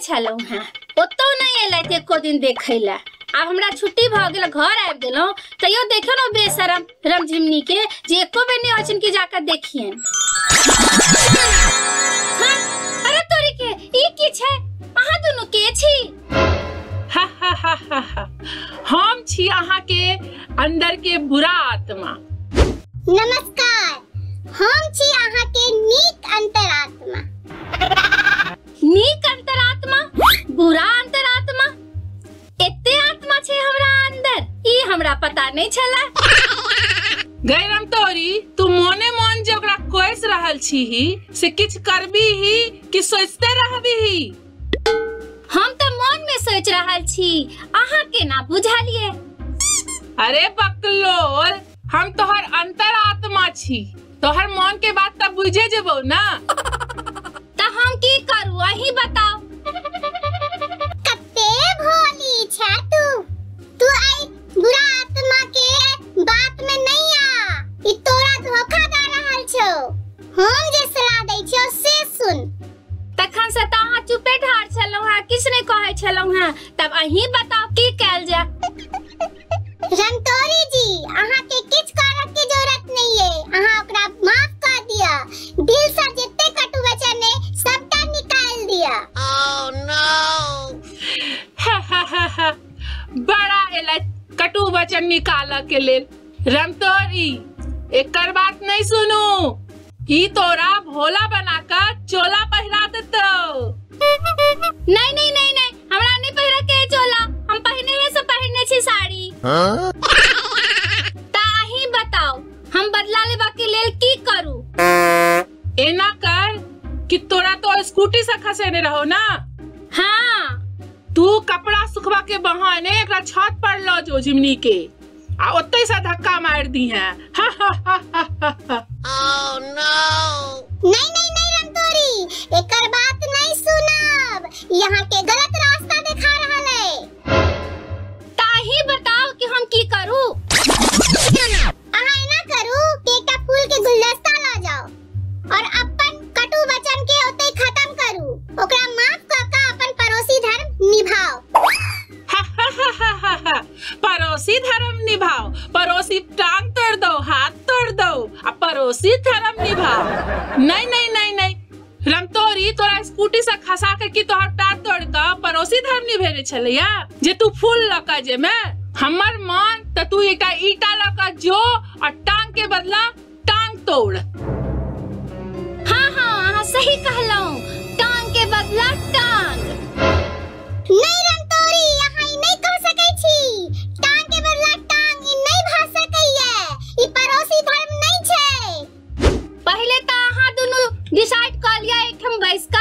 छलहुँ हेँ, ओतौ नहि एलथि एको दिन देखै लए। आब हमरा छुट्टी भऽ गेल, घर आबि गेलहुँ, तैयो देखियौ ने बेशरम रमझिमनी के जे एको बेर नहि होइ छनि कि जाकऽ देखियनि। हाँ, अरे तोरी के ई की छै? अहाँ दुनू के छी? हा हा हा हा हा, हम छी अहाँ के अंदर के बुरा आत्मा। नमस्कार, हम छी अहाँ के नीक अंतरात्मा। नीक अंतरात्मा, बुरा अंतरात्मा, एते आत्मा छै हमरा अंदर, ई हमरा पता नहीं छला। गई रमतोरी, तू मोने मोन जे ओकरा कोस रहल छीही से किछ करबी ही कि सोचते रहबी ही? हम तो मन में सोच रहल छी, अहाँ केना बुझलिए? अरे बकलोल, हम तोहर अंतरात्मा छी, तोहर मन के बात तब बुझे जेबो ना। त हम की करू अहीं बताओ। कते भोली छे तू, तू आई बुरा आत्मा के बात में नहीं आ, ई तोरा धोखा द रहल छौ। हम जे सलाह दै छियौ से सुन। तखन से त अहाँ चुपे ठाढ़ छलहुँ हेँ, किछु नहीं कहै छलहुँ हेँ, तब अहीं बताओ की कैल जाय। रमतोरी जी, अहाँ के किछ करऽ के जरूरत नहीं है, अहाँ ओकरा माफ कर दिया, दिल से जते कटु वचन है सबटा निकाल दिया। Oh no. हा हा हा हा, बड़ा एला कटु वचन निकालऽ के लेल। रमतोरी, एकर बात नहीं सुनू, ई तोरा भोला बना कर चोला पहिरा देतो। नहीं नहीं नहीं नहीं, हमरा नहीं पहिरा के चोला, हम पहिने है से पहिरने छी साड़ी। ता अहीं बताओ, हम बदला लेबा के लेल की करू? एना कर कि तोरा तो स्कूटी से खसेने रहो ना। हाँ। तू कपड़ा सुखवा के बहाने एकरा छत पर ल जो झिमनी के, आ ओतै से धक्का मार दी है। हा हा हा हा हा। Oh no. नहीं नहीं नहीं रमतोरी, एकर बात नहीं सुनब, यहाँ के गलत रास्ता दिखा रहल है। ताही बताओ कि हम की करू? अहाँ एना करू कि एकटा फूल के गुलदस्ता ल जाओ और अपन कटु वचन के ओतै खत्म करू, ओकरा माफ क के अपन पड़ोसी धर्म निभाओ। हा हा हा हा हा हा, पड़ोसी धर्म निभाओ, पड़ोसी टांग तोड़ दो, हाथ तोड़ दो, आ पड़ोसी धर्म निभाओ। नहीं नहीं नहीं नहीं रमतोरी, तोरा स्कूटी से खसा के की तोहर पैर तोड़ के पड़ोसी धर्म निभेने छलैया जे तू फूल ल के जेमे? हमर मन त तू एकटा ईटा ल के जो और टांग के बदला टांग तोड़। हाँ हाँ, अहाँ सही कहलहुँ, टांग के बदला टांग। नहीं रमतोरी, अहाँ ई नहीं कह सकै छी, टांग के बदला टांग ई नहीं भ सकैया, ई पड़ोसी धर्म नहीं छै। पहले त अहाँ दुनू डिसाइड क लिया एकठाम बैस क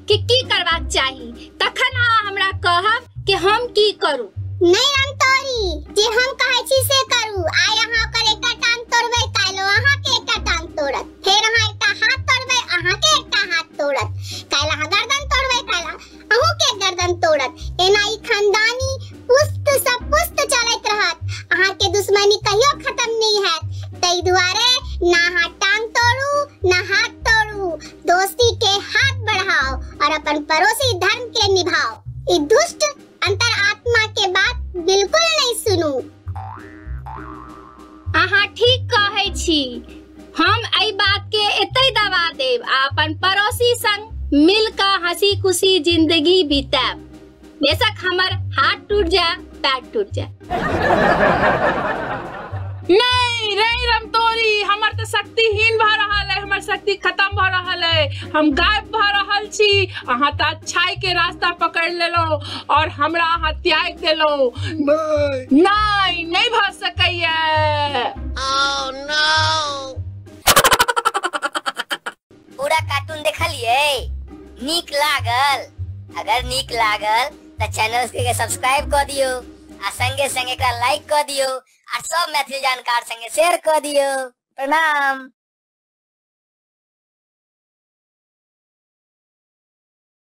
कि की करबाक चाही, तखन अहाँ हमरा कहब कि हम की करू। नहीं रमतोरी, जे हम कहै छी से करू। आइ अहाँ ओकर एकटा टांग तोड़बै, काल्हि ओ अहाँ के एकटा टांग तोड़त, फेर अहाँ एकटा हाथ तोड़बै, अहाँ के एकटा हाथ तोड़त, काल्हि अहाँ गर्दन तोड़बै, काल्हि अहूँ के गर्दन तोड़त। एना ई खानदानी पुस्त सब पुस्त चलैत रहत, अहाँ के दुश्मनी कहियो खत्म नहीं हैत। ताहि दुआरे ना अहाँ टांग तोड़ू ना हाथ तोड़ू, दोस्ती के हाथ बढ़ाओ और अपन पड़ोसी धर्म के निभाओ। ई दुष्ट अंतरात्मा के बात बिल्कुल नहीं सुनू। अहाँ ठीक कहै छी, हम एहि बात के एतै दबा देब आ अपन पड़ोसी संग मिल क हंसी खुशी जिंदगी बिताएब, बेशक हमर हाथ टूट जाए पैर टूट जाए। नहीं नहीं रमतोरी, हमर त शक्तिहीन भ रहल है, हमर शक्ति खत्म भ रहल है, हम गायब भ रहल छी। अहाँ त अच्छाई के रास्ता पकड़ लेलहुँ और हमरा अहाँ त्याग देलहुँ। नहीं नहीं भ सकैया। Oh no. पूरा कार्टून देखलिए, नीक लागल? अगर नीक लागल त चैनल के सब्सक्राइब कर दियो आ संगे संगे एकरा लाइक कर दियो आ सब मैथिली जानकार संगे शेयर कर दियो। प्रणाम।